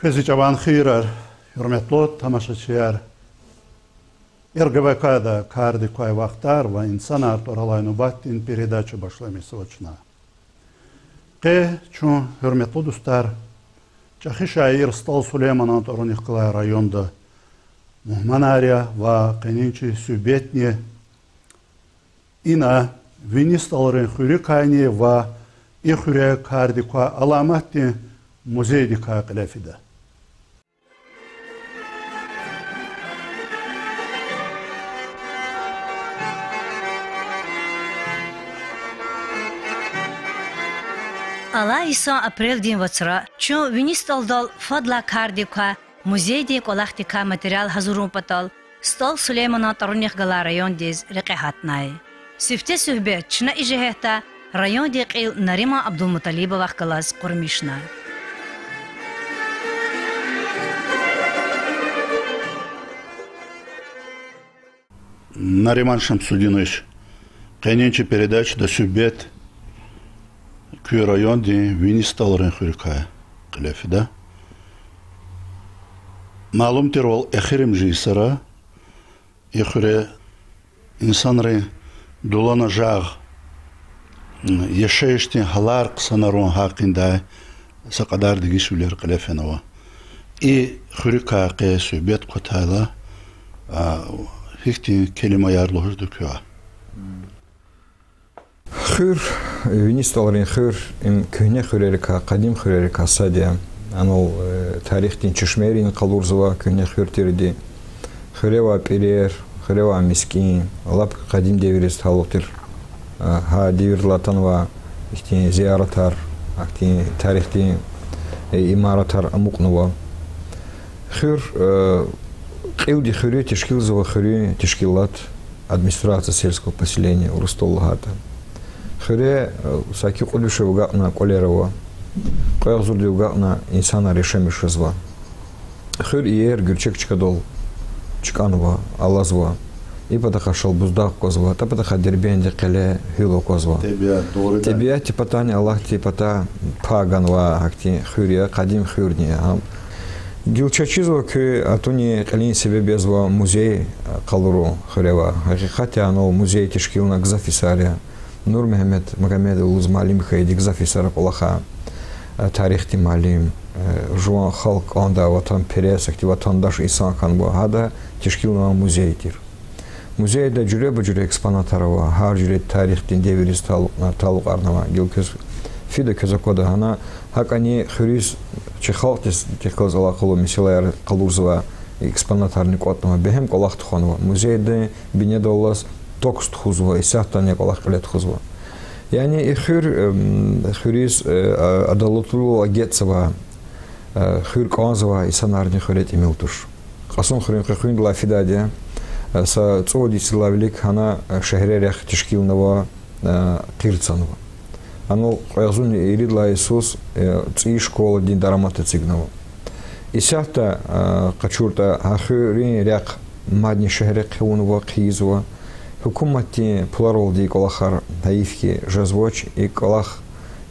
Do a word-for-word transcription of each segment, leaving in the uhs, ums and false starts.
Квез и чӀаван хийирар, гьуьрметлу тамашачияр! РГВК-да кардик квай Вахтар ва инсанар тӀвар алай нубатдин передача башламишзава чна. Къе чун, гьуьрметлу дустар, чӀехи шаир СтӀал Сулейманан тӀварунихъ галай районда мугьманар я ва къенин чи суьгьбетни ина Вини СтӀалрин хуьруькайни ва и хуьре кардик квай аламатдин музейдикай кьиле фида. Алай йисан апрелдин вацра чун Вини СтӀалдал фадлай кардик квай музейдин кӀвалахдикай материал гьазурун патал СтӀал Сулейманан тӀварунихъ галай райондиз рекье гьатнай. Сифте суьгьбет чна и жигьетдай райондин кьил Нариман Абдулмуталибовахъ галаз къурмишна. Нариман Шамсудинович, къенин чи передачада суьгьбет куь райондин Вини СтӀалрин хуьруькай кьиле фида. Малум тирвал, эхиримжи йисара и хуьре инсанрин дуланажагъ, яшайишдин гьалар хъсанарун гьакъиндай са кьадар дегишвилер кьиле фенава. И хуьруькай къе суьгьбет кватайла, гьихьтин келимаяр лугьузда квевай? Хуьр, Вини СтӀалрин хуьр, им куьгьне хуьрерикай, къадим хуьрерикай сад я. Анал тарихдин чешмейрини къалурзава куьгьне хуьр тирди. Хуьре авай пӀирер, хуьре авай мискӀин лап къадим девирдиз талукь тир. Гьа девирдилай атанвай ихьтин зияратар, ахьтин тарихдин имаратар амукьнава. Хуьр, кьилди хуьруьз тешкилзава хуьруьн тешкилат, администрация сельского поселения урусдалди лагьайтӀа. Хуьре саки кьуд вишев агакьна кӀвалер ава, кьве агъзурдив агакьна инсанар яшамиш жезва. Хуьр иер гуьрчег чкадал чкӀанва, алазва. И патахъай Шалбуздагъ аквазва, а патахъай Дербентдин къеле гьуьл аквазва. ТӀебиатдин патани, Аллагьдин патай пай ганвай гьахьтин хуьр я, къадим хуьрни я. Гила чаз чизва куь атунин кьилин себеб язва музей къалурун хуьре авай. Гьакъикъатда анал музей тешкилна гзаф йисар я. Нурмегьамед Магомедов лугьуз муаллим хьайиди гзаф йисара кӀвалахай, тарихдин муаллим, жуван халкь кӀандай ватанперес, ахьтин ватандаш инсан хьанва, гьада тешкилнавай музей тир. Музейда жуьреба-жуьре экспонатар ава, гьар жуьре тарихдин девирдиз талукьна, талукьарнавай. Гила квез фида, квез аквада гьана, гьакӀани хуьруьз чи халкьдиз текъваз алакъалу месэлаяр къалурзавай экспонатарни кӀватӀнава, бегьем кӀвалах тухванва. Музейдин бинедаллаз токс тухузва, исятдани кӀвалах кьиле тухузва. Яни и хуьр, хуьруьз адалатлувал агетзавай, хуьр кӀанзавай инсанарни хуьре тӀимил туш. Кьасумхуьруьн къекъуьндилай фидайди я, са цӀувад йисалай вилик гьана шегьре рехъ тешкилнава, къир цанва. Анал кьве агъзурни ирид лагьай йисуз цӀийи школадин дарамат эцигнава. Исятда къачуртӀа, гьа хуьруьн рехъ мадни шегьре хъувунва, хъийизва. Гьукуматдин пуларалди и кӀвалахар гьайиф хьи жезвач, и кӀвалах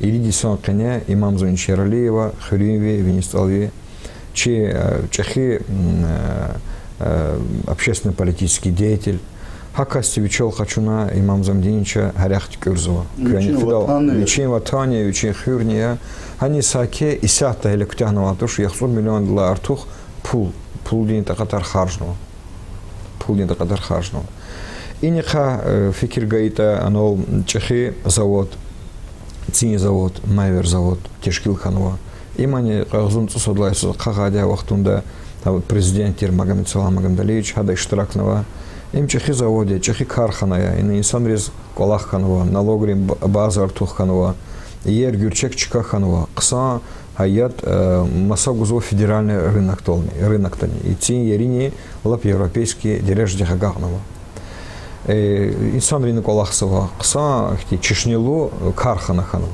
ирид йисан къене Имамзаванч Яралиева, хуьруьнви, Вини СтӀалви, чи чӀехи общественно-политический деятель, гьа касди вичел къачуна, Имамзавандинича гьа рехъ туькӀуьрзава. Куьне фидайла, вичин ватанни я, вичин хуьрни я. Гьаниз саки исятда гьеле куьтягьнавай туш, яхцӀур миллиондилай артух пул, пулдин такьатар харжнава. Пулдин такьатар харжнава. Инихъ фикир гайитӀа, анал чӀехи завод, цин завод, мевер завод тешкил хьанва. Имни кьве агъзурни цӀусад лагьай йисуз ахъайдай вахтунда, президент тир Магомедсалам Магомедалиевич, гьада иштиракнава. Им чӀехи завод я, чӀехи кархана я, ина инсанриз кӀвалах хьанва, налогрин ба-, база артух хьанва, иер гуьрчег чка хьанва, хъсан гьаят маса гузва федеральный рынокдални, рынокдани. И цин ерини лап европейский дережадихъ агакьнава. Инсанрини кӀвалахзава, хъсан ихьтин чешнелу кархана хьанва.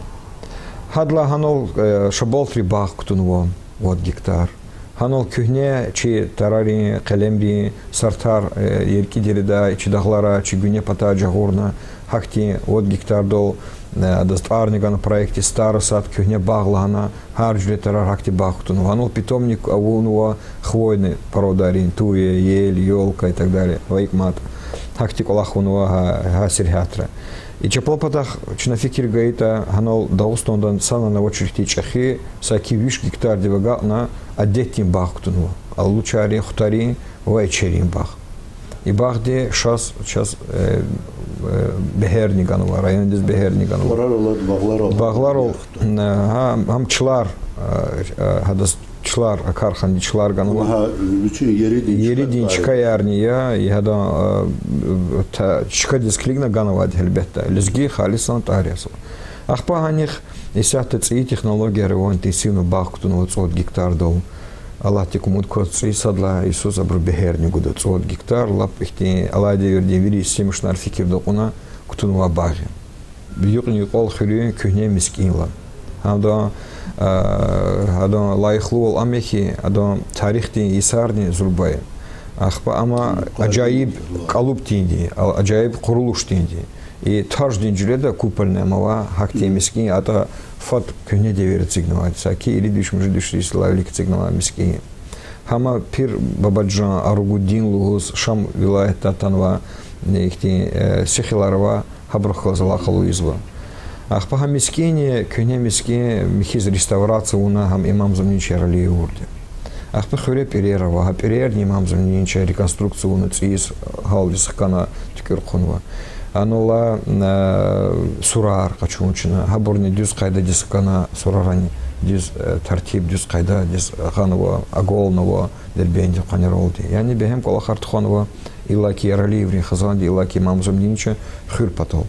Гьадалай гьанал шабалтри багъ кутунва, вад гектар. Гьанал куьгьне чи тарарин, къелемрин сартар, э, и рикӀи дереда, чи дагълара, чи гуьне патай жагъурна, гьахьтин вад гектардал, э, адаз тӀварни гана проектдиз, старосад, куьгьне багъ лагьана, гьар жуьре тарар гьахьтин багъ кутунва. Гьанал питомник авунва хвойный породайрин, туя, ель, ёлка и так далее, ва икӀ мад. Гьахьтин кӀвалах авунва гьа, гьа сергьятра. И чапла патахъ чна фикир гайитӀа, гьанал Дагъустанда санани авачир ихьтин чӀехи, саки виш гектардив агакьна, адетдин багъ кутунва. Алучарин, хутарин ва ичерин багъ. И багъди шаз, чаз, э, э, бегьерни ганва, райондиз бегьерни ганва. ТӀварар алад, багълар алад. Багълар алад, э, гьа, гьам чилер, э, э, гьадаз чилер, а карханадиз чилер ганва. Гьа, вичин еридин, еридин чкаярни я, и гьадан, э, та-, чкадиз килигна ганвайди гьелбетда. Лезги халисан тӀвар я аса. Ахпа гьанихъ исятда цӀийи технологияр ава, интенсивный багъ кутунва цӀуд гектардал. Аллагьдик умуд кваз, цӀийи сад лагьай йисуз абуру бегьерни гуда. ЦӀуд гектар, лап ихьтин алай девирдин вири симишнар фикирда кьуна кутунвай багъ я. Юкьни-юкьвал хуьруьн куьгьне мискӀин я. Гьадан, а, гьадан лайихлувал ам я хьи, адан тарихдин йисарни зурба я. Ахпа ам ажайиб кӀалубдинди, а-, ажайиб къурулушдинди. И таждин жуьреда, купольный ам ава, гьахьтин мискӀин, атӀа фад куьгьне девирда эцигнавайди, саки ирид виш, муьжуьд виш йисалай вилик эцигнавай мискӀин я. Гьам Пир Бабаджан Аругудин лугьуз, Шам вилаятдай атанвай, ихьтин, э, сихилар ава, гьабурухъ галаз алакъалу ийизва. Ахпа гьа мискӀинни, куьгьне мискӀин михьиз реставрация авуна, гьам Имам Зунни Чаралиеван авурди. Ахпа хуьре пӀирер ава, гьа пӀирерни Имам Зунни Чаралиеван реконструкция авуна, цӀийиз гьалдиз хкана, туькӀуьр хъувунва. Анал, э, сурар къачун чна, гьабурни дуьз къайдадиз хкана, сурарани дуьз, э, тартиб, дуьз къайдадиз гъанва, агалнава Дербентдин къанни ралди. Яни бегьем кӀвалахар тухванва, иллаки Яралиеврин хизанди, иллаки Имам Зунни Чаралиеван хуьр патал.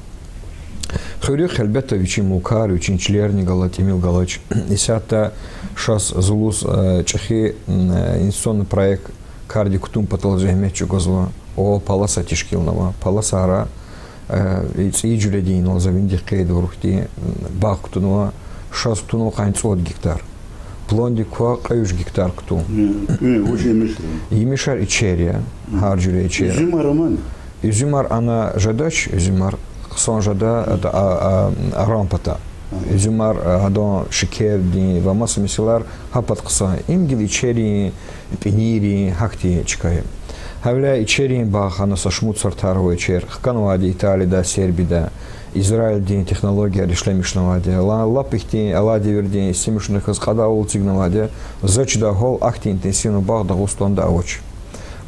Хуьруьхъ гьелбетда вичин мулкар, вичин чилерни гала, тӀимил галач. Исятда шаз зулуз, э, чӀехи, м, э, инвестиционный проект кардик кутун патал зегьмет чӀугвазва. О, паласа тешкилнава, паласара, э, и цӀийи жуьредин, инал за винидихъ къейд авур хьтин, м, багъ кутунва, шаз кутунва къанни цӀуд гектар. Пландик ква кьве виш гектар кутун. Э, э, вуж емишар? Емишар ичер я, гьар жуьре ичер. Уьзуьмар амани? Уьзуьмар ана жедач, уьзуьмар хъсан жеда, а, а, а, аран пата. Уьзуьмар, а, адан шекердин ва маса месэлаяр гьа пад хъсан. Им гила ичерин, пӀинийрин, гьахьтин чка я. Гьавиляй ичерин багъ ана са шумуд сартар ава ичер, хканвайди Италиядай, Сербиядай, Израилдин технологияр ишлемишнавайди я. Ла-, лап ихьтин алай девирдин симишунрихъ галаз кьадайвал эцигнавайди я. За чидай гьал, ахьтин интенсивный багъ Дагъустанда авач.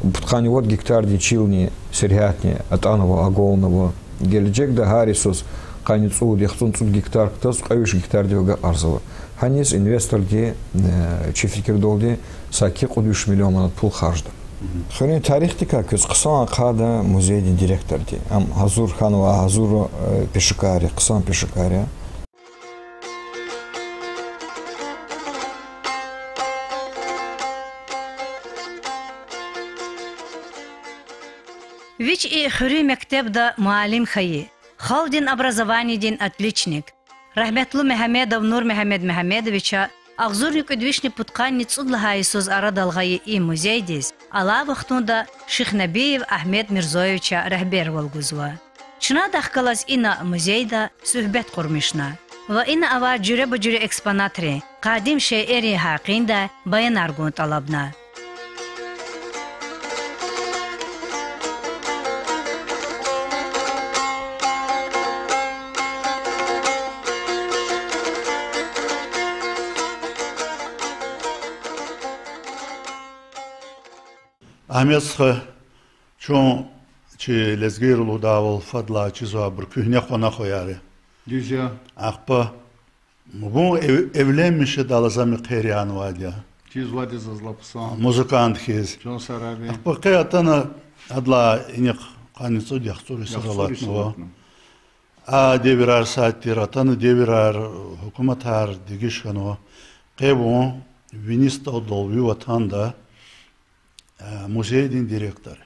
Пудкъанни вад гектардин чилни сергьятни атӀанва, агалнава. Гележегда гьар йисуз къанни цӀуд, яхцӀурни цӀуд гектар кутаз кьве виш гектардив агакьарзава. Гьаниз инвесторди, э, чи фикирдалди, саки кьуд виш миллион манат пул харжда. Хуьруьн тарихдикай квез хъсан ахъайда музейдин директорди. Ам гьазур хьанва, гьазур, э, пешекар я, хъсан пешекар я. Вич и хуьруьн мектебда муаллим хьайи, халкьдин образованидин отличник, рагьметлу Мегьамедов Нурмегьамед Мегьамедовича агъзурни кӀуьд вишни пудкъанни цӀуд лагьай йисуз арадал гъайи и музейдиз алай вахтунда Шихнабиев Агьмед Мирзоевича регьбервал гузва. Чна, адахъ галаз, ина музейда суьгьбет къурмишна ва ина авай жуьреба-жуьре экспонатрин, къадим шейэрин гьакъиндай баянар гун тӀалабна. Агьмед стха, чун чи лезгийри лугьудайвал фадлай чизвайбур куьгьне къванахваяр я. Дуьз я. Ахпа вун эв-, эвленмиш жедайла за мехъер янавайди я. Чизвайди заз лап хъсан. Музыкант хьиз. Чун сарави. Ахпа къе атана, адалай инихъ къанни цӀуд, яхцӀур йисар алатнава. А девирар сад тир, атана девирар, гьукуматар дегиш хьанва. Къе вун ви нисдалдал ви ватанда, э, музейдин директор.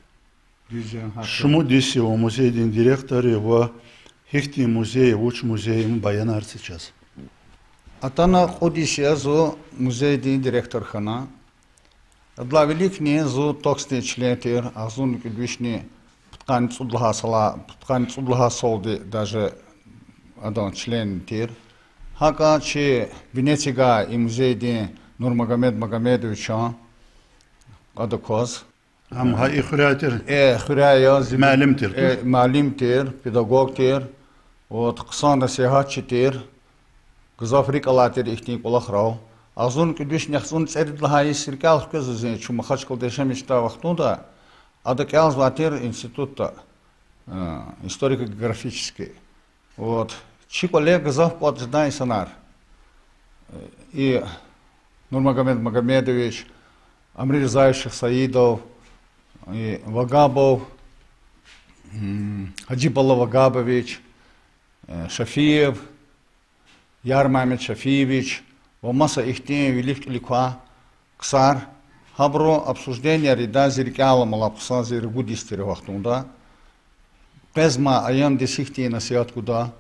Дуьз я, гьакӀ я. Шумуд йис я вун музейдин директор я ва гьихьтин музей, вуч музей, им баянар це чаз. Атана кьуд йис я зун музейдин директор хьана. Адалай виликни зун ТОКС-дин член тир, агъзурни кӀуьд вишни пудкъанни цӀуд лагьай сала, пудкъанни цӀуд лагьай салди даже адан член тир. ГьакӀа чи бине эцигай и музейдин Нурмагомед Магомедовичан, ада кваз. Ам гьа и хуьряй тир? Э, хуьряй я, зи муаллим тир, э, муаллим тир, педагог тир, вот, хъсан насигьатчи тир, гзаф рикӀ алай тир ихьтин кӀвалахрал. Агъзурни кӀуьд вишни яхцӀурни цӀерид лагьай йис рикӀел хквезва зи, чун Махачкъалада яшамиш жедай вахтунда, ада кӀелзавай тир институтда, э, историко-географический. Вот. Чи кӀвале гзаф кӀватӀ жедай инсанар. Э, и Нурмагомед Магомедович, Амрирзаев Шихсаидов, и Вагабов, м, Гьажибалла Вагабович, э, Шафиев, Ярмамед Шафиевич ва маса ихьтин вилик-кьилик квай ксар, гьабуру обсужденияр ийида, зи рикӀел аламай хъсан, зи ругуд йис тир вахтунда. Къвезмай аямдиз гьихьтин насигьат гуда,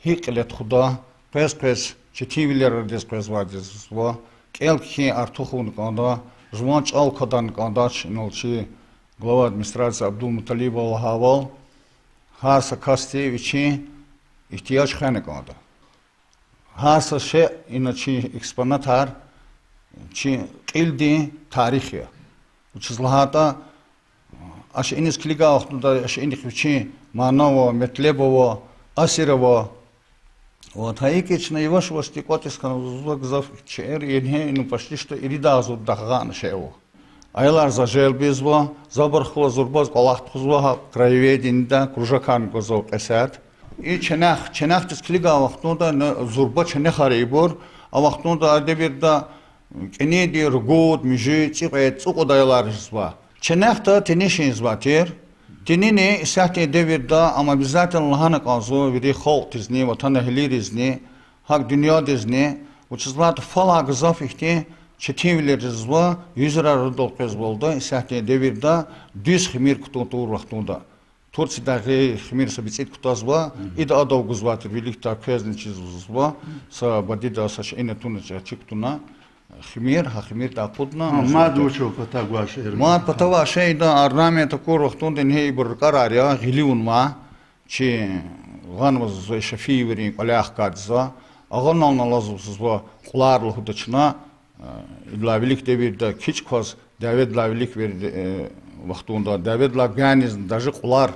гьикӀ кьиле тухуда, къвез-къвез четинвилерадиз къвезвайди я заз ва кӀел-кхьин артухарна кӀанда, жуван чӀал квадарна кӀандач, инал чи глава администрации Абдулмуталибова лагьайвал, гьар са касди вичин игьтияж хвена кӀанда. Гьар са шей, ина чи экспонатар, чи кьилдин тарих я. Вучиз лагьайтӀа, а шейиниз килигай вахтунда, а шейиник вичин мана ава, метлеб ава, асир ава. Вот, гьа икӀ чна яваш-явашди кӀватӀиз хьана, заз гзаф шейэр, ингье ина почти что ирид агъзурдай агъана шей ава. Аялар заз желбзава, за абурухъ галаз зурбаз кӀвалах тухузва гьа краеведениеда, кружокарни гвазва кьве сят. И ченех, ченехдиз килигай вахтунда, на зурба ченехар я ибур, а вахтунда, а девирда кӀаниди ругуд, муьжуьд, цӀикьвед, цӀукьуд аялар жезва. Ченехда тини шинзавай тир. Тинини исятдин девирда ам обязательно лагьана кӀанзава вири халкьдизни, ватанэгьлийризни, гьакӀ дуьньядизни, вучиз лагьайтӀа фалай гзаф ихьтин четинвилер жезва, юзурар арадал къвезвалда, исятдин девирда дуьз химир кутун тавур вахтунда. Турциядай гъейри химир са бицӀид кутазва, ида адав гузвай тир, виликдай квезни чизва, са бадида са шейни туна, чӀехи кутуна, химир, гьа химирдай акъудна, мад вуч патав гвай шейэр? Мад патавай шей идан орнамент акур вахтунда ингье ибур ракӀарар я, гъилив авунвай, чи гъанваз заз Шафиеврин кӀваляй хкажзава, агъунални алазва кьулар лугьуда чна, э, идалай вилик девирда кичӀ кваз, дяведилай вилик вер-, э, вахтунда, дяведилай гвяниз даже кьулар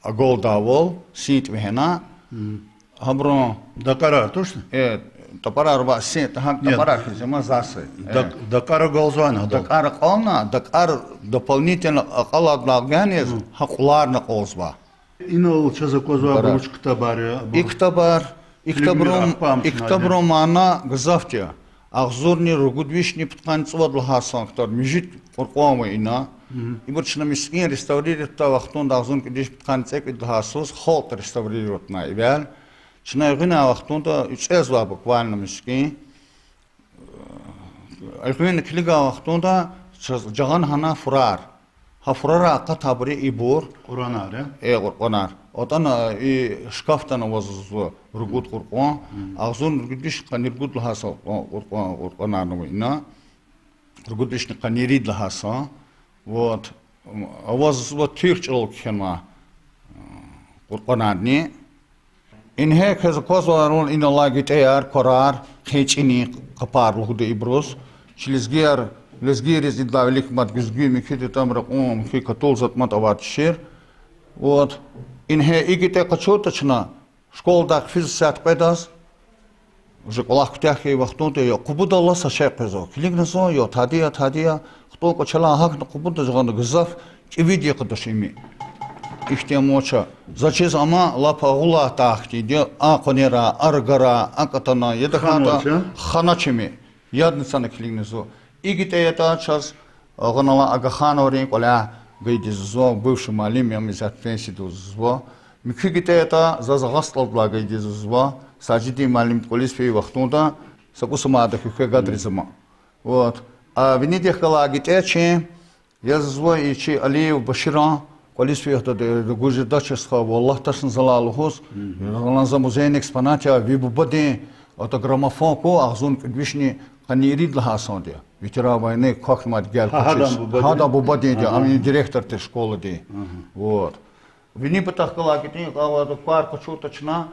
агалдайвал, синтӀ вегьена, гьабурун дакӀарар туш? Э, тапарар ва синтӀ, гьа тапарар хьиз ама заз. Э, дак-, дакӀар агалзавай на адал? ДакӀар акьална, дакӀар дополнительно акьалайдалай гвяниз, гьа кьуларни акьалзава. Инал чаз аквазвайбур вуч ктабар я? И ктабар, и ктабрин, и ктабрин мана гзафди я. Агъзурни ругуд вишни пудкъанни цӀувад лагьай сан ктаб, муьжуьд Къуръан ава ина. Ибур чна мискӀин реставрировать ийидай вахтунда, агъзурни кӀуьд вишни пудкъанни цӀекӀуьд лагьай йисуз халкьди реставрировать авунай ивел. Чна гъунай вахтунда уьцӀезвай буквально мискӀин. Гъуьнна килигай вахтунда чаз жагъана гьана фурар. Гьа фурарай акъатайбур я ибур. Къуръанар я? Э, Къуръанар. АтӀана и шкафдани авазва ругуд Къуръан. Агъзурни ругуд вишни къанни ругуд лагьай сан Къуръан, Къуръанарни ава ина. Ругуд вишни къанни ирид лагьай сан. Вот. Авазва туьрк чӀалал кхьенвай Къуръанарни. Ингье квез аквазвайвал, ина алай гитӀеяр, кварар, хъенчӀини къапар лугьуда ибуруз. Чи лезгияр, лезгийриз идалай вилик мад гуьзгуь, муькуь тӀам ракьун, муькуь катул затӀ-матӀ авай тушир. Вот. Ингье и гитӀе къачуртӀа чна, школадай хъфиз сят кьведаз, уже кӀвалах куьтягь хьайи вахтунда я, къубудал алаз са шей къвезва. Килигна зун, я тади я, тади я, хтун кӀвачелай гьахьна къубуда жагъана гзаф кӀевиди я къадач ими. Ихьтин амач. За чиз ама лап агъулай атайди я, а къванера, а рагара, акӀ атана, я тахьайтӀа хьанач ими. Ядни цана килигна зун. И гитӀе ятӀа чаз гъанала Агахановрин кӀваляй гайиди я зун, бывший муаллим я, ам исятда пенсияда ава зун. Муькуь гитӀе ятӀа заз Агъа СтӀалдилай гайиди я зун. Сажидин муаллимди кӀвализ фейи вахтунда са кӀус амайди я, хьухь, гадриз ама. Вот. А винидихъ галай гитӀе чи, я зун и чи Алиев Баширан кӀвализ фейи вахтунда, гужедач стха, валлагь, ташни залай лугьуз, гъанала за музейный экспонат я, ви бубадин, ата, граммофон ку, агъзурни кӀуьд вишни къанни ирид лагьай санди я. Ветеран войны, квахьнамайди гел къачуз. Гьадан бубадин? Гьадан бубадин, ам директор тир школадин. Вот. Вини патахъ галай кӀитӀин кӀвалах квар къачуртӀа чна,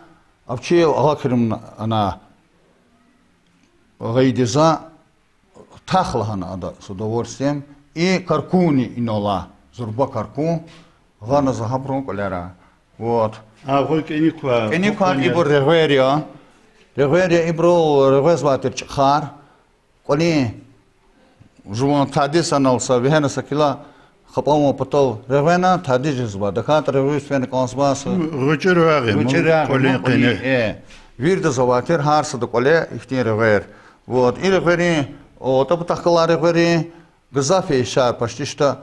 Апчи Агъакеримовна гъайиди за, тах лагьана ада с удовольствием, и каркунни инал алай, зурба каркун гъана за гьабурун кӀвалера. Вот. А гъуй кӀаник ква, кӀаник ква, ибур регъвер я. Регъвер я, ибурал регъвезвай тир чӀехар. КӀвалин жуван тадиз санал са вегьена са кила хапӀан авун патал регъвена, тадиз жезва. ТахьайтӀа регъуьз фена кӀанзва са. ГъвечӀи регъвер я, гъвечӀи регъвер я, кӀвалин къене. Э, вирдаз авай тир гьар сада кӀвале ихьтин регъвер. Вот, и регъверин, о, атӀа патахъ галай регъверин гзаф я ишар, почти что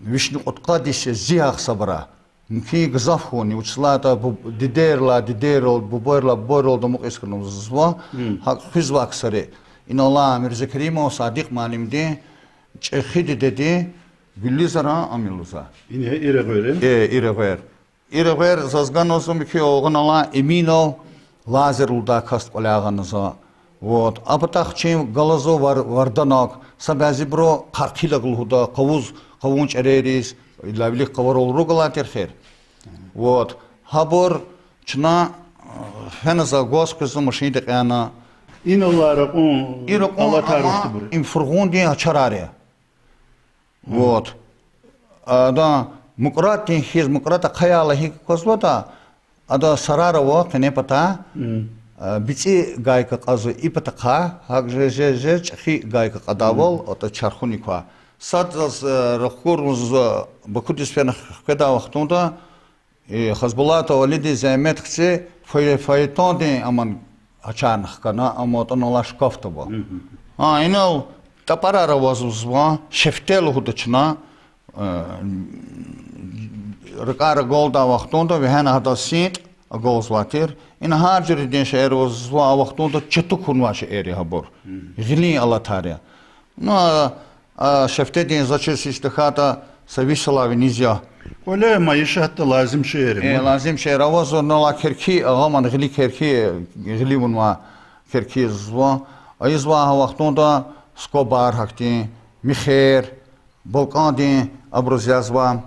вишни кьудкъад йис я зи гьахъ сабра. Муькуь гзаф хьуни, вучиз лагьайтӀа бу-, дидейрилай, дидейрилай, бубайрилай, бубайрилай амукьиз хьанва заз ва гьакӀ хуьзвай ксари. Инал алай Мирзекеримов Садикь муаллимдин чӀехи дидедин Гуьллизаран ам я лугьузва. Ингье и регъвер я? Э, и регъвер. И регъвер заз ганвазва муькуь, гъана алай Эминов Лазер лугьудай касди кӀваляй гъана за. Вот. А патахъ чи галазва Вар-, Варданаг, са бязибуру Къаркъилаг лугьуда, къавуз, къавун чӀерейриз, ила вилик къаварал ругалай тир хер. Вот. Гьабур чна, э, фена за гваз къвезва машинда кьена. Инал алай ракьун, и ракьун алатар, ама рушдибур, им фургъундин гьачарар я. Вот. Адан мукӀратдин хьиз, мукӀрат ахъаяйла гьикӀ аквазватӀа, ада сарар ава къене пата, а, бицӀи гайка кьазва и патахъай, гьакӀ жез, жез, жез, чӀехи гайка кьадайвал, атӀа чархуни ква. Сад заз, а, рахкурзава, Бакудиз фена хкведай вахтунда, Э, Хазбулатов Алиди зегьмет хци фой-, фоетондин аман гьачарна хкана, ам атӀана алай шкафда ава. А, инал тапарар авазва, шефте лугьуда чна, э, ракӀар агалдай вахтунда вегьена гьадаз синтӀ агалзавай тир. Ина гьар жуьредин шейэр авазва, а вахтунда чату кунвай шейэр я гьабур. Гъилин алатар я. Ну, а, а шефтедин за чиз иш тахьайтӀа са виш йисалай виниз я. КӀвале майишатда лазим шейэр я. Э, лазим шейэр ава, зурнала керки, агъаман гъили керки, гъили авунвай керки зва. Ийизвай гьа вахтунда скобар гьахьтин, мехер, балкӀандин абуруз язва,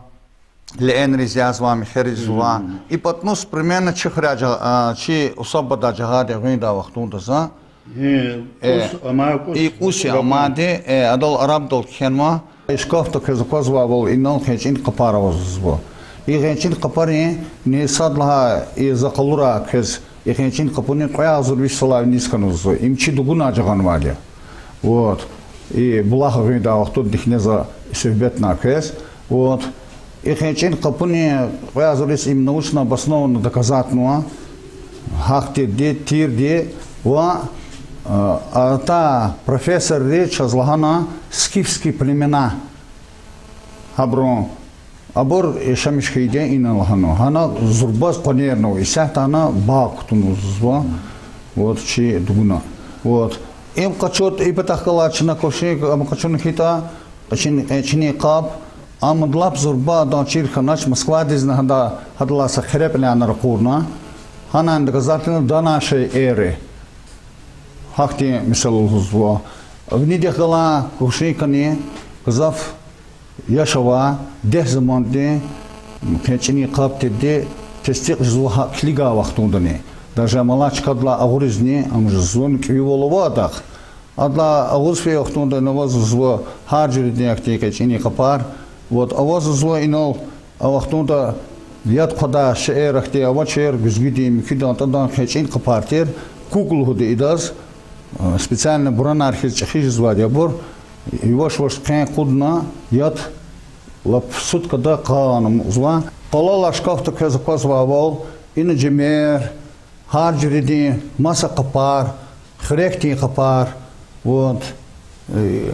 леэнриз язва, мехериз язва. И патнус примерно чи хуьряй жагъа-, а, чи усадьбадай жагъайди гъуьндай вахтунда за. Э, кӀус амай, кӀус, и кӀус я амайди, э, адал арабдал кхьенва. И шкафда квез аквазвайвал, инал хенчӀин къапар авазва. И хенчӀин къапарин, ни сад лагьай, и за къалурай квез, и хенчӀин къапунин кьве агъзур виш йисалай виниз хьанвазва. Им чи дугунай жагъанвайди я. Вот. И булах гъуьндай вахтунда дихьне за суьгьбетнай квез. Вот. И хенчӀин къапунин кьве агъзур виш йис им научно обоснованно доказатнава. Гьахьтинди, тирди ва, а, атай профессорри чаз лагьана скифские племена. Гьабурун, абур яшамиш хьайиди я ина лагьана. Гьана зурбаз къванернава, исятда гьана багъ кутунзава. Вот, чи дугуна. Вот. Им къачуртӀа, и патахъ галай чна квашин, ам къачуна хьайитӀа, кьечӀин, кьечӀинин къаб, ам лап зурба адан чир хьанач, Москвадизни гьада, гьадалай са хъирепӀилайни ракъурна. Гьанани доказательно данай шейэр я. Гьахьтин месэла лугьузва. Винидихъ галай квашин кани гзаф яш авай, дегь замандин кьечӀинин къаб тирди тестикь жезва гьа килигай вахтундани. Даже ам алай чкадилай агъуризни ам жезва, кӀевивал ава адахъ. Адалай агъуз фейи вахтунда ина авазва гьар жуьредин ахьтин кьечӀинин къапар. Вот, авазва инал а вахтунда яд хъвадай шейэр ахьтин авачир, гуьзгуьдин, муькуьдан, атӀадан кьечӀинин къапар тир, кук лугьуда идаз, специально буранар хьиз чӀехи жезвайди я абур, яваш-яваш хъен кьудна яд лап суткада къанмузва. Къвалалай шкафда квез аквазвайвал, ина жемер, гьар жуьредин маса къапар, хуьрекдин къапар, вот, э,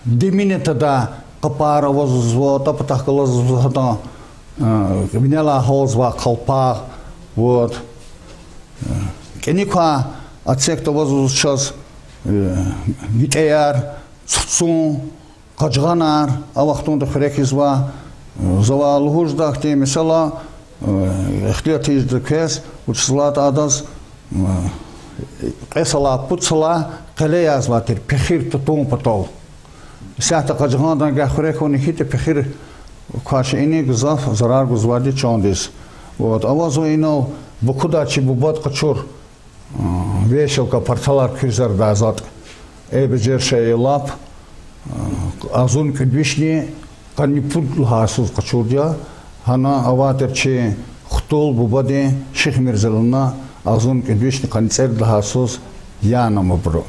диминетада къапар авазва, атӀа патахъ галазва гьадан, э, винелай гьалзавай къалпакь, вот. Э, кӀаник квай отсекда авазва чаз, э, гитӀеяр, цуцун, къажгъанар, а вахтунда хуьрек ийизва, завай лугьуз жеда ахьтин месэла, ихтилат ийиз жеда квез, вучиз лагьайтӀа адаз кьве йисалай, пуд йисалай къеле язавай тир, пехир тутун патал. Исятда къажагъандан гахвре хьуни хьайитӀа, пехир квач ини гзаф зарар гузвайди чандиз. Вот, авазва инал Бакудай чи бубад къачур, а, вешалка, парталар куьрзардай затӀ. Э, бежер шей лап, а, агъзурни кӀуьд вишни къанни пуд лагьай йисуз къачурди я. Гьана авайтир чи хтул бубадин Шихмирзалана агъзурни кӀуьд вишни къанни цӀерид лагьай йисуз янам абуру.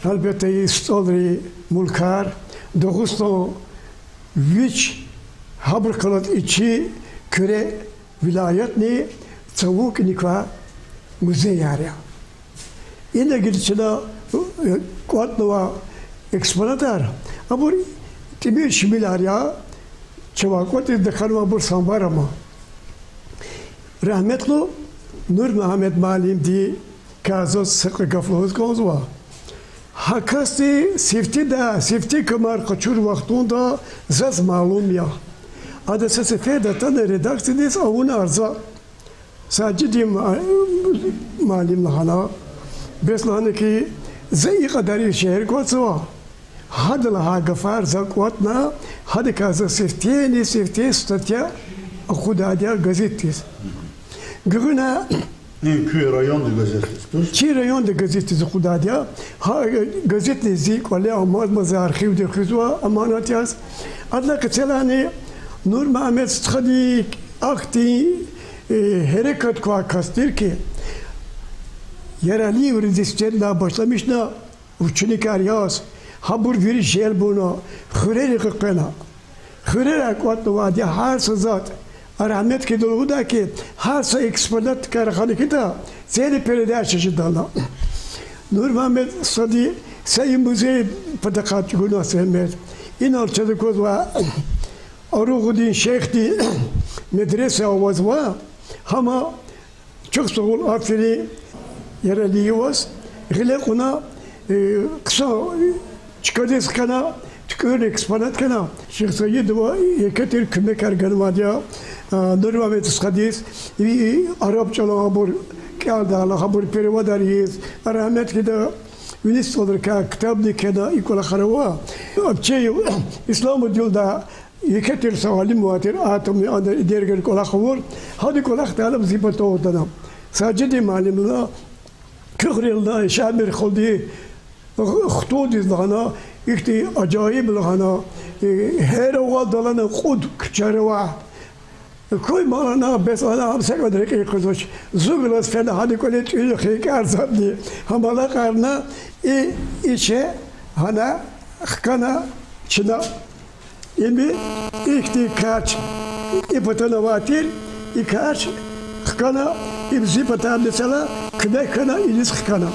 Гьелбетда, и СтӀалрин мулкар Дагъустан вич, гьабурухъ галаз и чи Куьре вилаятни цавун кӀаник квай музеяр я. Ина гила чна, э, кӀватӀнавай экспонатар, абур тӀимил-шимилар я, чавай кӀватӀиз тахьанвайбур санбар ама. Рагьметлу Нурмугьаммед муаллимдикай заз са кьве гаф лугьуз кӀанзава. Гьа касди сифтедай сифте камар къачур вахтунда заз малум я. Ада са сеферда атана редакциядиз авуна арза. Сажидин ма-, муаллим лагьана. Бес лагьана хьи, за и кьадар и шегьерда кӀватӀзава. Гьада лагьай гафар за кӀватӀна, гьадакай за сифтени-сифте статья акъудайди я газетдиз. Гуьгъуьна Ин куь райондин газетдиз туш? Чи райондин газетдиз акъудайди я. Гьа, газетни зи кӀвале амазма, за архивда хуьзва аманат яз. Адалай къецелайни Нурмугьаммед стхади ахьтин, э, гьерекат квай кас тир хьи, яралиевриз сифтедилай башламишна ученикар яз, гьабур вири желб авуна, хуьрерихъ къвена. Хуьрерай кӀватӀнавайди я гьар са затӀ. А рагьметлуди лугьудай хьи, гьар са экспонатдикай рахана хьайитӀа, цели передача жедайла. Нурмугьаммед стхади са и музей патахъай чӀугуна зегьмет. Инал чаз аквазва Аругъудин шейхдин медреса авазва, гьама чухсагъул, аферин Яралиеваз, гъиле кьуна, э, хъсан чкадиз хкана, туькӀуьрна, экспонат хьана. Шихсаидова еке тир куьмекар ганвайди я, а, Нурмугьаммед стхадиз, и, и араб чӀалан абур кӀелдайла, гьабур переводар ийиз, рагьметлуди вини столрикай ктабни кхьена, и кӀвалахар ава. Апчеев Исламудинлудай еке тир са алим авай тир, атомни ана идергер кӀвалах авур, гьадан кӀвалахдайла зи патав атана. Сажидин муаллимлана, Куьхрилна, Шамир халудин хтулдиз лагьана, ихьтин ажаиб лагьана, э, гьер авалдалана кьуд куьчера ва куьн малана, бес ана гьам са кьвед рекьин къвезвач. Зун галаз фена гьадан кӀвале тӀуьн хьайи кӀарзавайни, гьам алакьарна, и, и че гьана хкана чна. Им ихьтин карч и патана авай тир, и карч хкана, им зи патай, месела, куьмек хьана, иниз хкана.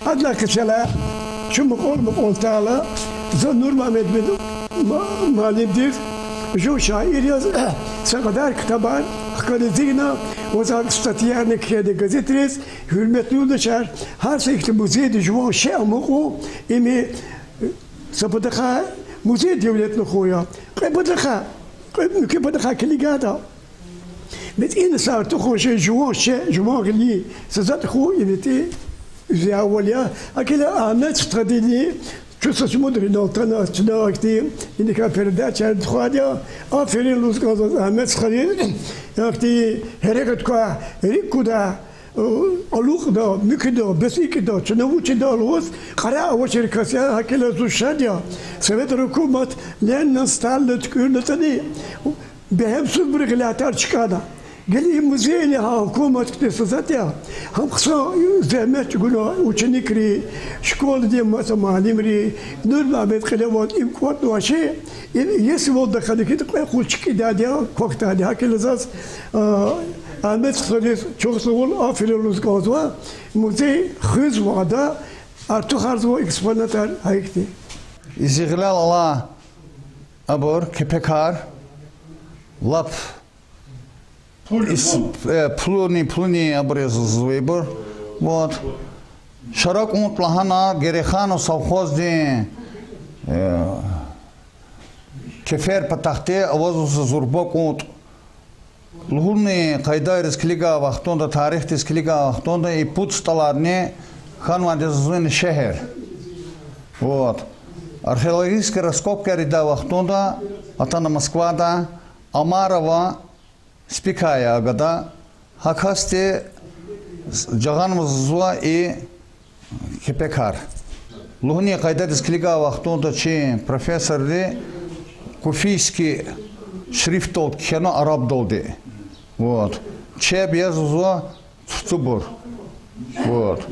Адалай къецела, чун мукьвал-мукьвал атайла, за Нурмугьаммед ма-, муаллимдиз, жув шаир яз, са кьадар ктабар хкана эцигна, ва за статьярни кхьена газетриз, гьуьрметлу юлдашар, гьар са ихьтин музейда жуван шей амукьун, им са патахъай музей девлетлу хьун я, кьве патахъай, кьве муькуь патахъай килигайтӀа. Бес ина са артухан шей, жуван шей, жуван гъилин са затӀ хьун, им ихьтин уьзуьавал я. Акила Агьмед стхадини, чун са шумудра инал атана, чна ахьтин иникай передачаяр тухвайди я. Аферин лугьуз кӀанзава Агьмед стхадиз, ахьтин гьерекат квай, рикӀ кудай, алукьда, муькуьда, бес икӀ ийида, чна вуч ийида лугьуз, кьарай авачир кас я, гьакӀ хьайила зун шад я. Советрин гьукумат Ленинан, Сталинан туькӀуьрнатӀани, бегьемсузбурун гъиле тар чкӀана. Гила и музейни гьа гьукуматдин са затӀ я. Гьам хъсан зегьмет чӀугуна ученикри, школадин маса муаллимри, Нурмугьаммед кьиле аваз им кӀватӀнавай шей, им иесивал тахьана хьайитӀа кьве къуз чкӀидайди я, квахьдайди я, гьакӀ хьайила заз, а, Агьмед стхадиз чухсагъул, аферин лугьуз кӀанзава, музей хуьзва ада, артухарзава экспонатар гьа ихьтин. И зи гъилел алай абур, кепекар, лап ис-, э, пулунин, пулунин абур я заз ибур. Вот. Шара кӀунтӀ лагьана Герейханов совхоздин, э, кефер патахъди авазва заз зурба кӀунтӀ. Лугьунин къайдайриз килигай вахтунда, тарихдиз килигай вахтунда и пуд стӀаларни хьанвайди я заз ина шегьер. Вот. Археологический раскопкаяр ийидай вахтунда, атана Москвада, Омарова Спикая гада, гьа касди жагъанва заз и кепекар. Лугьунин къайдадиз килигай вахтунда чи профессорри куфийский шрифтдал кхьена, арабдалди. Вот. Чеб я заз цуцубур. Вот.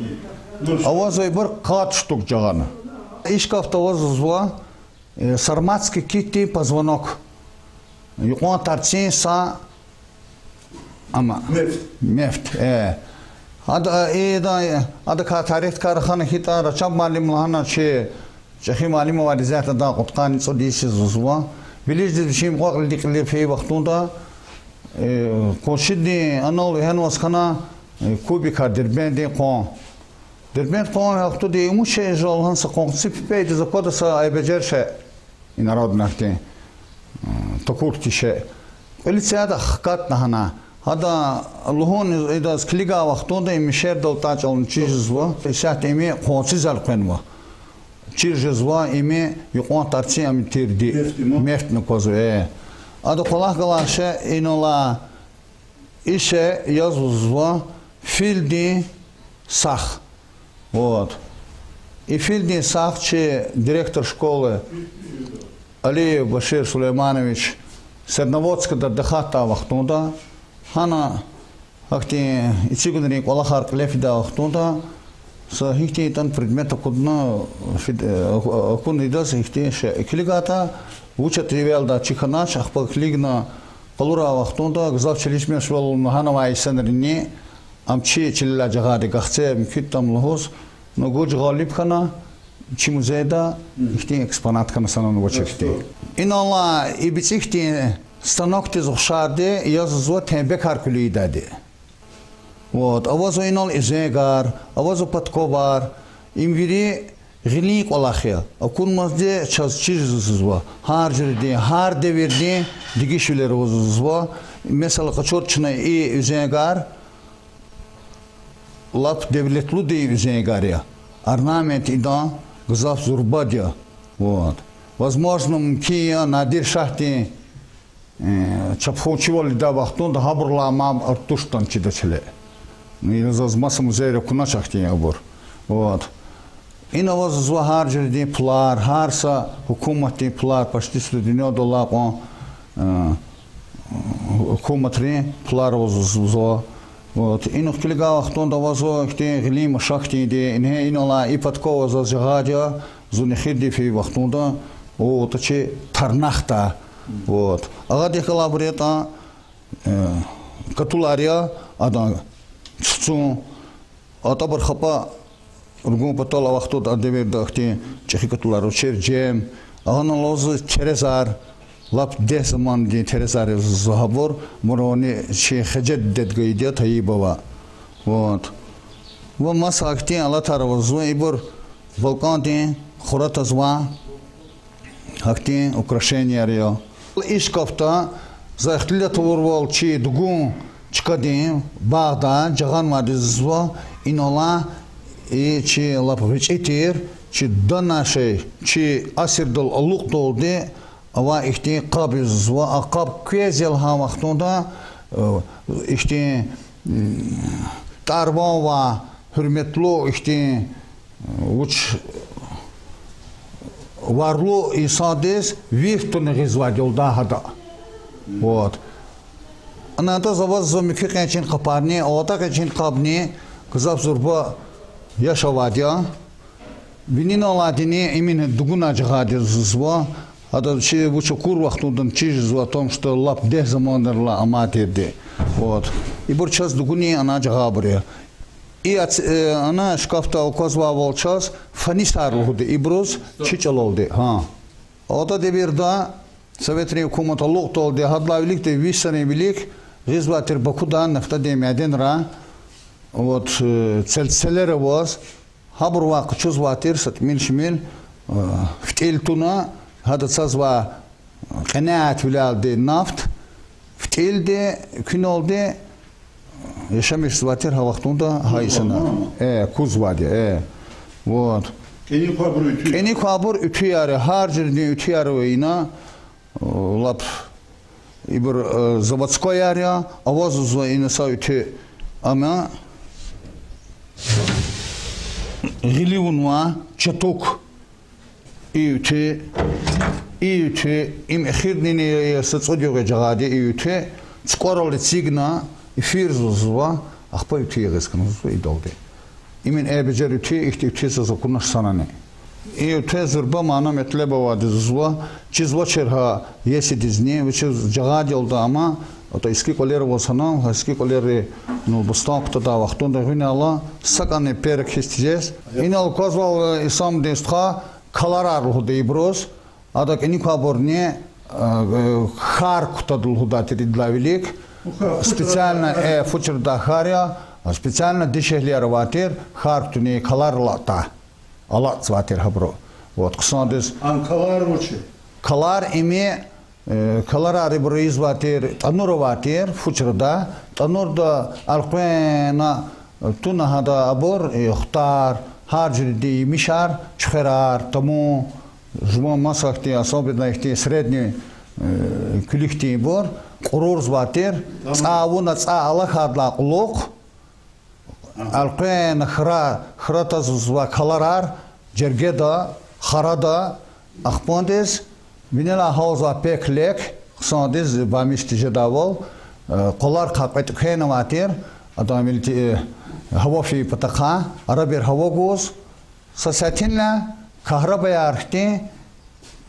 Авазва ибур къад штук жагъана. И шкафда авазва, э, сарматский китдин позвонок. Юкьван тарцин са, ама, мефт, э. Ада, э, ида, э, адакай тарихдикай рахана хьайитӀа, Рачаб муаллим лагьана чи чӀехи муаллим авайди, исятда адан кьудкъанни цӀуд йис я заз ва. Вилиждиз вичин мукьва-кьили фейи вахтунда, э, къуншидин анал вегьенваз хьана, э, кубикар, Дербентдин къван. Дербент къван гьахьтуди, им вуч шей я жал лагьана, са къванци пипӀе ийиз аквада, са айбежер шей, инородный хьтин, э, такур хьтин шей. Кьве лицеяда хкатна гьана. Гьада лугьун, идаз килигай вахтунда им мешердал тӀа чӀални чир жезва. Исятда им къванциз элкъвенва. Чир жезва, им юкьван тарцин ам тирди. Мефтни аквазва, э. Ада кӀвалах галай шей инал алай, и шей я заз филдин сах. Вот. И филдин сах чи директор школы Алиев Башир Сулейманович Серноводскда дихьатдай вахтунда, гьана гьахьтин эцигунрин кӀвалахар кьиле фидай вахтунда, са гьихьтин ятӀани предмет акъудна, фид-, э, акъудна идаз гьихьтин шей. КилигайтӀа, вуч ятӀа эвелдай чир хьанач, ахпа килигна къалурай вахтунда, гзаф чиличмешвал лагьанвай инсанрини, ам чи чилелай жагъайди, гахце муькуьд там лугьуз, ну, гуж гъалиб хьана, чи музейда ихьтин экспонат хьана санани авачир хьтин. Инал алай и бицӀи хьтин станокдиз ухшарди я заз тембекар куьлуь ийидайди. Вот, авазва инал уьзенгар, авазва подковар, им вири гъилин кӀвалах я. Акунмазди чаз чир жезва, гьар жуьредин, гьар девирдин дегишвилер авазва. Месела, къачур чна и уьзенгар, лап девлетлудин уьзенгар я. Орнамент идан гзаф зурбад я. Вот. Возможно, мумкин я, Надир шагьдин, э, чапхунчивал ийидай вахтунда гьабурулай мад артуш хьтан чидач гьеле. Ну, заз маса музейра акунач ахьтин абур. Вот. Ина авазва гьар жуьредин пулар, гьар са гьукуматдин пулар, почти са дуьньядал алай кьван, э, гьукуматрин пулар авазва. Вот. Инихъ килигай вахтунда авазва ихьтин гъилин машакдинди, ингье инал алай и подкова заз жагъайди я, зун эхирдиз фейи вахтунда, о, атӀа чи тарнахда. Вот. Агъадихъ галайбур ятӀа, э, катулар я, адан цуцун, атӀабур хапӀа ругун патал, а вахтунда, а девирда ахьтин чӀехи катулар авачир, жем. Агъанал авазва терезар, лап дегь замандин терезар я заз гьабур, мурани чи хеже дидед гайиди я, Тайибова. Вот. Ва маса ахьтин алатар авазва, ибур балкӀандин хура тазвай гьахьтин украшенияр я. И шкафда за ихтилат авурвал чи дугун чкадин багъда жагъанвайди заз ва инал алай и чи лап гъвечӀи тир, чи данашей, чи асирдал алукьдалди авай ихьтин къаб я заз ва, а къаб квез я лагьай вахтунда, э, ихьтин, м, тӀарван ва гьуьрметлу ихьтин, э, вуч, варлу инсандиз вирт туна гъизвайди я лугьуда гьада. Вот. Ана адаз авазва муькуь къенчӀин къапарни, алатӀа къенчӀин къабни, гзаф зурба яш авайди я. Винин алайдини именно дугуна жагъайди заз ва, ада чи вуч акур вахтунда чир жезва, потому что лап дегь заманрилай амай тирди. Вот. Ибур чаз дугунин ана жагъайбур я. И ац-, э, ана шкафда аквазвайвал чаз фанисар лугьуди ибуруз чи чӀалалди. Гьа. Ада девирда советрин гьукумат алукьдалди гьадалай виликди виш йисарин вилик гъизвай тир Бакуда нефтӀадин мяденра, вот, э, цел-, целер аваз, гьабурувай къачузвай тир са тӀимил-шимил, э, фитӀил туна, гьада цазвай кьенятвилелди нафт, фитӀилди, куьналди, яшамиш жезвай тир гьа вахтунда гьа инсанар. Э, кузвайди, э. Вот. КӀаник квайбур уьтуьяр я, гьар жуьредин уьтуьяр ава ина, лап ибур, э, заводскояр я, авазва ина са уьтуь, амма гъиливунва чатук. И уьтуь, и уьтуь, им эхирдини я, я са цӀуд югъ жагъайди и уьтуь, цукӀварал эцигна, эфирзава заз, ахпа уьтуь ягъиз хьанзава идалди. Имин э бежер уьтуь, ихьтин уьтуь заз акунач санани. И уьтуьз зурба мана-метлеб авайди заз, чизвачир гьа иесидизни, вичиз жагъайдалди ама, ата иски кӀвалер аваз гьанал, гьа иски кӀвалерри, ну, бустан кутадай вахтунда гъуьнела, сакӀани пер хьиз тежез. Инал аквазвай, э, Исамудин стха, каларар лугьуда ибуруз, ада кӀаник квайбурни, э, э, хьар кутада лугьудай тир идалай вилик. Специально, э, фу чрадай хьар я, специально дишегьлияр авай тир, хьар кутуни калар алатдай. АлатзавайТир гьабуру. Вот, хъсандиз. Ам калар вуч я? Калар ими, э, каларар ибуру ийизвай тир, тӀанур авай тир, фу чрада, тӀанурда элкъвена туна гьада абур, э, хутар, гьар жуьредин емишар, чуьхверар, тамун, жуван маса хьтин, особенно ихьтин средний, э, куьлуь хьтинбур, кьурурзавай тир, цӀа авуна цӀай алахьайдалай кьулухъ, элкъвена хра, хра тазвай каларар жергеда, харада, ахпандиз винелай гьалзавай пек-лек, хъсандиз бамиш тежедайвал, э, къваларихъай кьве тӀеквена авай тир, адан вил ти-, э, гьава фин патахъай, арабир гьава гуз, са сятинлай кагьрабаяр хьтин,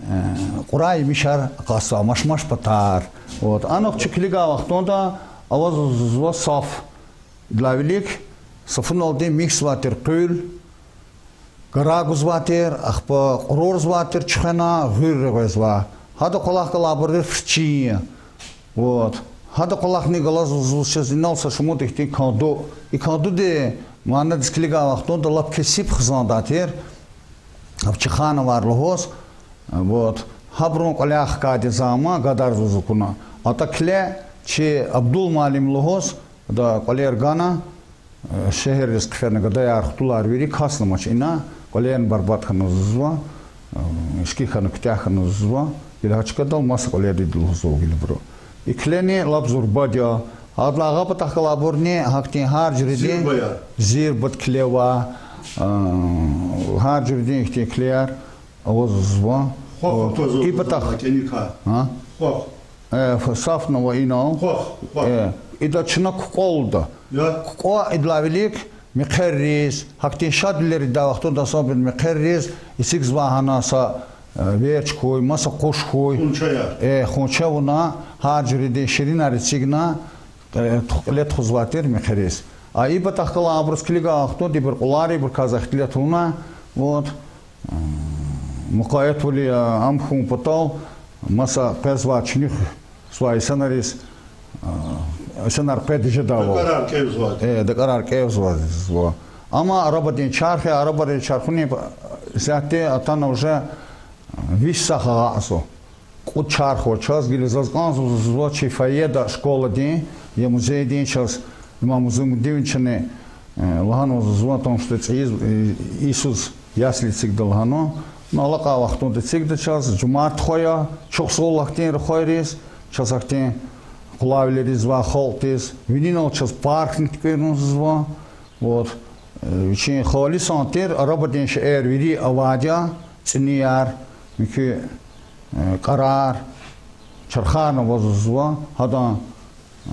э, кьурай емишар акъатзавай, машмаш патар. Вот. Анихъ чун килигай вахтунда авазва саф. Идалай вилик сафуналди михьзавай тир къуьл, гара гузвай тир, ахпа кьурурзавай тир чуьхвена, гъуьр регъвезвай. Гьадан кӀвалах галайбур фирчин я. Вот. Гьадан кӀвалахни галаз заз чиз инал са шумуд ихьтин канду. И кандуди манадиз килигай вахтунда лап кесиб хизандай тир. Абчихановар лугьуз. Вот. Гьабурун кӀваляй хкайди за ама гадарзаваз акуна. АтӀа киле чи Абдул муаллим лугьуз, ада кӀвалер гана, э, шегьерриз хъфена, гадаяр, хтулар вири касламач ина, кӀвалерни барбатӀ хьана зазва, э, ишкӀи хьана, куьтягь хьана зазва, гила гьа чкадал маса кӀвалерди лугьузва гила абуру. И килени лап зурбади я, гьадалай агъа патахъ галайбурни гьахьтин гьар жуьредин зирбаяр, зирбад киле ава, э, гьар жуьредин ихьтин килеяр авазва. Хва, хва, и патахъ. Кӏаникай. А? Хва. Э, ф-, сафна ва инал. Хва, хва. Э, ида чна кукӏвалда. Я. Кукӏва идалай вилик мехъерриз, гьахьтин шадвилер ийидай вахтунда особенно мехъерриз, эцигзавай гьана са, э, верч хьуй, маса къуш хьуй. Хунчаяр. Э, хунча авуна, гьар жуьредин ширинар эцигна, э, тухкьиле тухузвай тир мехъериз. А и патахъ галай абуруз килигай вахтунда ибур кьулар, ибурукай за ихтилат авуна, вот. Мукъаятвал я, ам хьун патал маса къвезвай, чуьнуьхзавай инсанриз, а, инсанар къведа жеда вал. Дакӏарар кӏевзавай. Э, дакӏарар кӏевзавай. Амма арабадин чарх я, арабадин чархунин исятда атана уже виш сагъ агакьзава. Кьуд чарх ава чаз, гила заз кӏанзава заз чи фойеда школадин, я музейдин чаз, Имам Музумудиновичани, э, лагьанва заз, о том, что цӏийиз, э, йисуз ясли эцигда лагьана. Ну, алакьай вахтунда эцигда чаз, жумарт хва я, чухсагъул ахьтин рухвайриз, чаз ахьтин къулайвилер ийизвай халкьдиз, винел чаз паркни туькӏуьрна заз ва, вот, э, вичин халисан тир арабадин шейэр вири авайди я, цӏинияр, муькуь, э, кӏарар, чархарни ава заз ва, гьадан, э,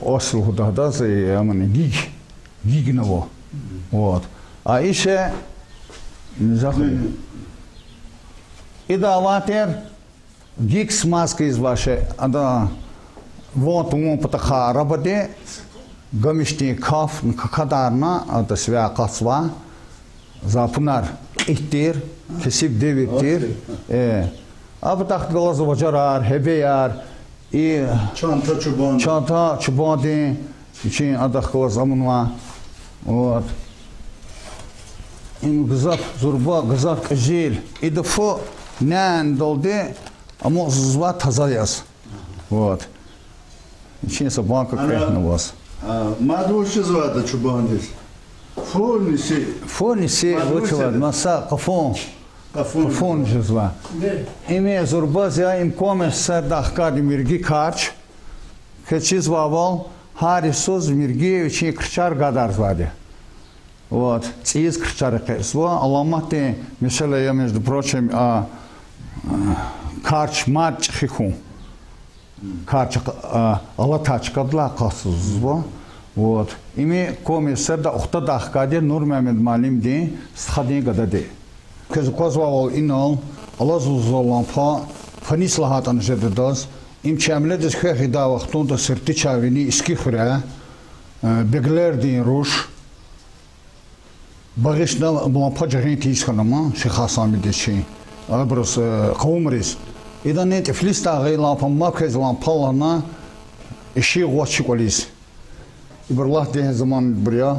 осел гуда гьадаз, э, амани гиг, гигни ава. Вот. А ише, не знаю, ида авай тир, гиг смазка ийизвай шей, ада Ван тавун патахъай арабади гамишдин каф, какадарна, ада сивяй акъатзавай. Запунар кьит тир, кесиб девир тир. Э, а патахъ галаз важарар, гьебеяр, и чанта чубандин, чанта чубандин, вичин адахъ галаз амунва. Вот. Им гзаф зурба, гзаф кьезил. Ида фу няндалди амукьзава таза яз. Вот. Вичин са банка кьве гьана аваз. А, мад вуч жезвайди чубандиз? Фу, ниси. Фу, ниси, мад вуч жезвайди, маса, къафун. Къафун. Къафун жезва. Им зурба я, им Коми СССР-да хкайди верги карч. Квез чизвайвал, гьар йисуз верги вичин крчар гадарзавайди. Вот, цӀийиз крчар экъечӀзава, аламатдин месэла я, между прочим, а, а, карч мад чӀехи хьун. Карч, а, алатай чкадилай акъатзава. Вот. Им Коми СССР-да Ухтадай хкайди Нурмугьаммед муаллимдин стхадин гадади. Квез аквазвайвал, инал алазва лампа, фанис лагьайтӀани жеда адаз. Им чи миллетдиз квехъ ийидай вахтунда сиртдичай вини Иски хуьряй, э, беглердин руш, багъишна лампа жагъин тийиз хьана ам Шихасамидиз чи, абуруз, э, къавумриз. Идани Тифлисдай гъайи лампа, ма квез лампа лагьана, ишигъ вач чи кӀвализ. Ибур лагьай заманбур я,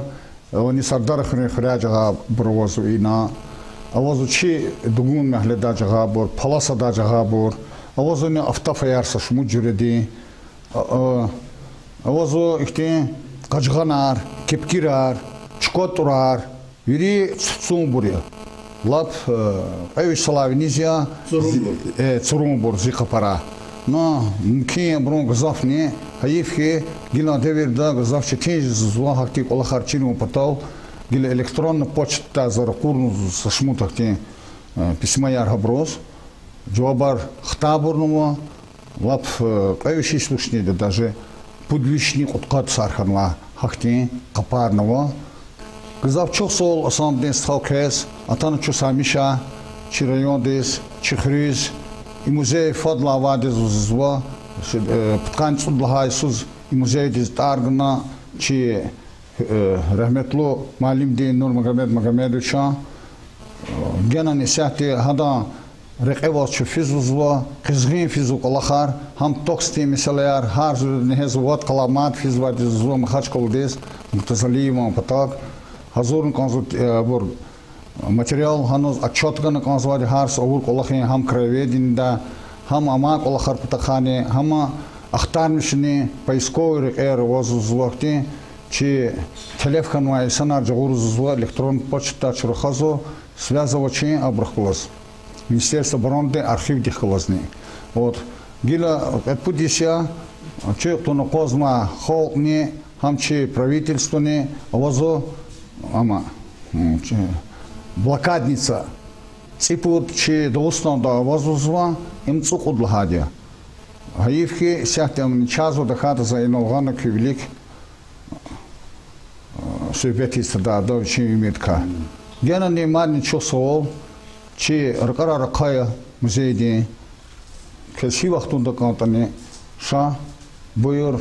вини Сардархуьруьн хуьряй жагъайбур авазва ина, авазва чи Дугун мягьледай жагъайбур, Паласадай жагъайбур, авазва ина автофаяр са шумуд жуьредин, а, а, авазва ихьтин къажгъанар, кепкирар, чукӀватӀурар, вири цуцунбур я. Лап, э, кьве виш йисалай виниз я, цурунбур, зи-, э, цурунбур зи къапара. Ну, мумкин я абурун гзафни, гьайиф хьи, гила девирда гзаф четин жезва гьахьтин кӀвалахар чирун патал, гила электронный почтадай за ракъурнава са шумуд гьахьтин, э, письмаяр гьабуруз. Жавабар хтайбурни ава, лап, э, кьве виш йис вучни, даже пуд вишни кьудкъад йисар хьанвай гьахьтин къапарни ава. Гзаф чухсагъул, Асамудин стха, квез атана чухсагъул, Миша, чи райондиз, чи хуьруьз, и музей фадлай авайди я лугьузва, э, пудкъанни цӀуд лагьай йисуз и музейдиз тӀвар гана чи, э, рагьметлу муаллимди Нурмагомед Магомедовича. Генани исятда гьадан рекье аваз чун физва, къизгъин физва кӀвалахар, гьам токсдин месэлаяр, гьар жуьредин гьезва, вад къаламат физвайди лугьузва Махачкъаладиз, Муртазалиеван патав. Гьазурна кӀанзава, э, абур материал, гьаниз отчёт гана кӀанзавайди гьар са авур кӀвалахрин, гьам краеведениеда, гьам амай кӀвалахар патахъайни, гьам ахтармишунин поисковый рекьер аваз лугьузва хьтин, чи телеф хьанвай инсанар жагъур лугьузва, электронный почтадай чун рахазва, связь авачин абурухъ галаз. Министерство обороны архивдихъ галазни. Вот. Гила кьве-пуд йис я, чи туна акъвазнавай халкьни, гьам чи правительствони авазва, амма, м, чи блокадница. ЦӀипуд чи Дагъустанда аваз лугьузва, им цӀукьуд лагьайди я. Гьайиф хьи, исятда амни чазва, тахьайтӀа за инал гъана куь вилик, э, суьгьбетиз тадай ада вичин уьмуьрдикай. Генани мадни чухсагъул, чи ракӀарар ахъая музейдин. Квез гьи вахтунда кӀантӀани ша, буюр.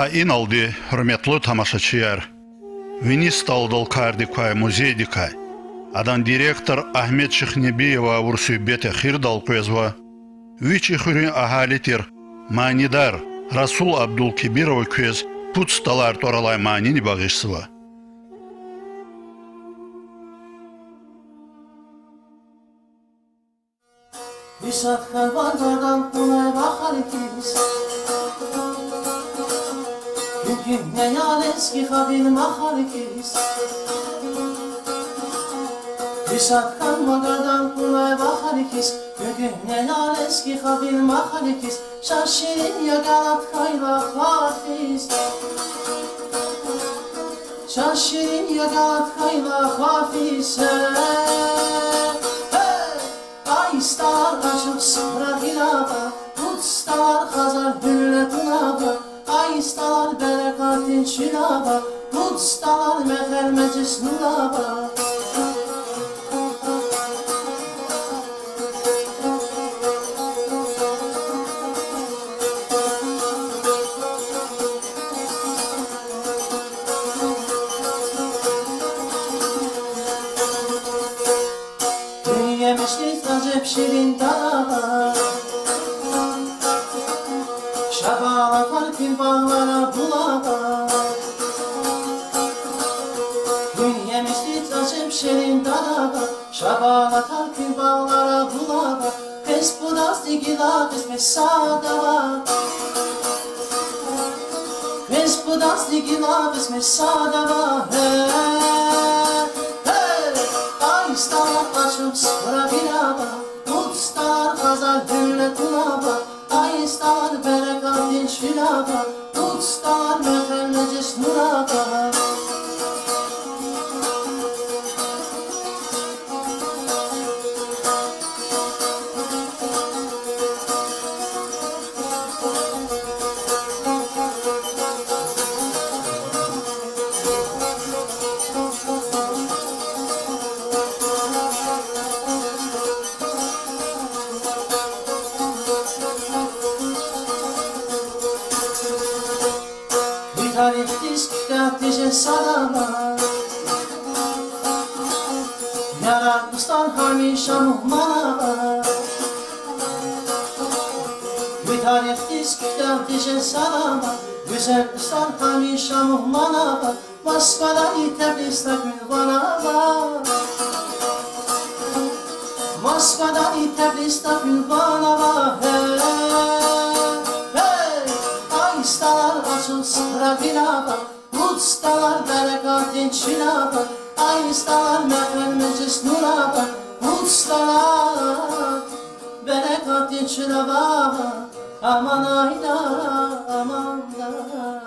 Гьа иналди, гьуьрметлу тамашачияр, вини СтӀалдал кардик квай музейдикай, адан директор Агьмед Шихнебиева авур суьгьбет эхирдал къвезва. Вичи хуьруьн агьали тир манидар Расул Абдулкебирова квез пуд СтӀалар тӀвар алай манини багъишзава. Чан ширин ягат хьайила хва физ, гьей! Ай, стӀалар ачух суфра гъилава, пуд стӀалар хазар гьуьлле тунава, ай, стӀалар берекатдин чуьлава, пуд стӀалар мехъер межлис нурава. Гуьн емишдиз ажеб ширин тӀад ава, шабалатар куьн багълара булава. Гуьн емишдиз ажеб ширин тӀад ава, шабалатар куьн багълара булава. Квез пудаз гила кьисмет сад ава, квез пудаз гила кьисмет сад ава, гьей, гьей. Ай, стӀалар ачух суфра гъилава, пуд стӀалар хазар гьуьлле тунава, ай, стӀалар берекатдин чуьлава, пуд стӀалар мехъер межлис нурава. Ви тарихдиз куьтягь тежер сад ава, ярар, дустар гьамиша мугьман ава. Ви тарихдиз куьтягь тежер сад ава, гуьзел дустар гьамиша мугьман ава. Москвадани Тбилисдани куьн ван ава, Москвадани Тбилисдани куьн ван ава, гьей, гьей. Ай, стӀалар ачух суфра гъилава, пуд стӀалар берекатдин чуьлава, ай, стӀалар мехъер межлис нурава, пуд стӀалар берекатдин чуьлава, аман айда, аман да.